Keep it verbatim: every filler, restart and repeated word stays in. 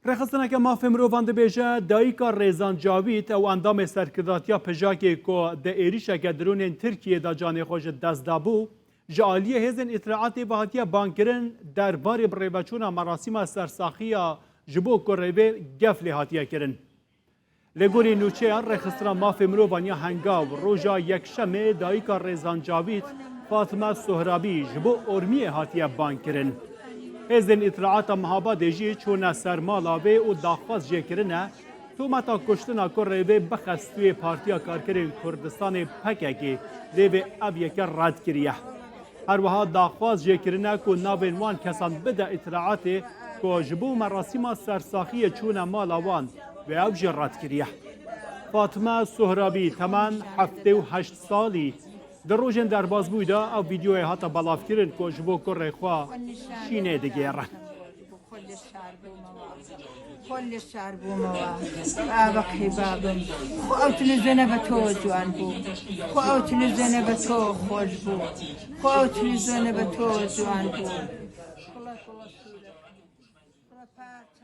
Rêxistineke mafê mirovan dibêje, dayika Rêzan Cavît ew endamê serkirdatiya PJAKê ku di êrîşeke dronên Tirkiyê de canê xwe ji dest dabû, ji aliyê hêzên îtlaatê ve hatiye bankirin, derbarê birêveçûna merasîma sersaxiya ji bo kurê vê gef lê hatiye kirin. Li gorî nûçeya Rêxistina Mafê Mirovan ya Hengaw, roja Yekşemê dayika Rêzan Cavît, Fatime Sohrabî, ji bo Ormiyê hatiye bang kirin. Hêzên îtlaata Mihabadê jî çûne ser mala vê û daxwaz jê kirine, tometa kuştina kurê vê bixe stûyê Partiya Karkerên Kurdistanê, P K K, lê vê ev yeke red kiriye. Her wiha daxwaz jê kirine ku navên wan kesan bide îtlaatê ku ji bo merasîma sersaxiyê çûne mala wan, wê ew jî red kiriye. Fatime Sohrabî, temen heftê û heşt salî, di rojên derbasbûyî de ev vîdeoyê hate belavkirin ku ji bo kurê xwe şînê digêre. Xwe li şar bûmawa. Xwe li şar bûmawa. Baba kî babim. Xwe ew televîzyona be to ciwan bû. Xwe ew televîzyona be to xweş bû. Xwe ew televîzyona be to ciwan bû.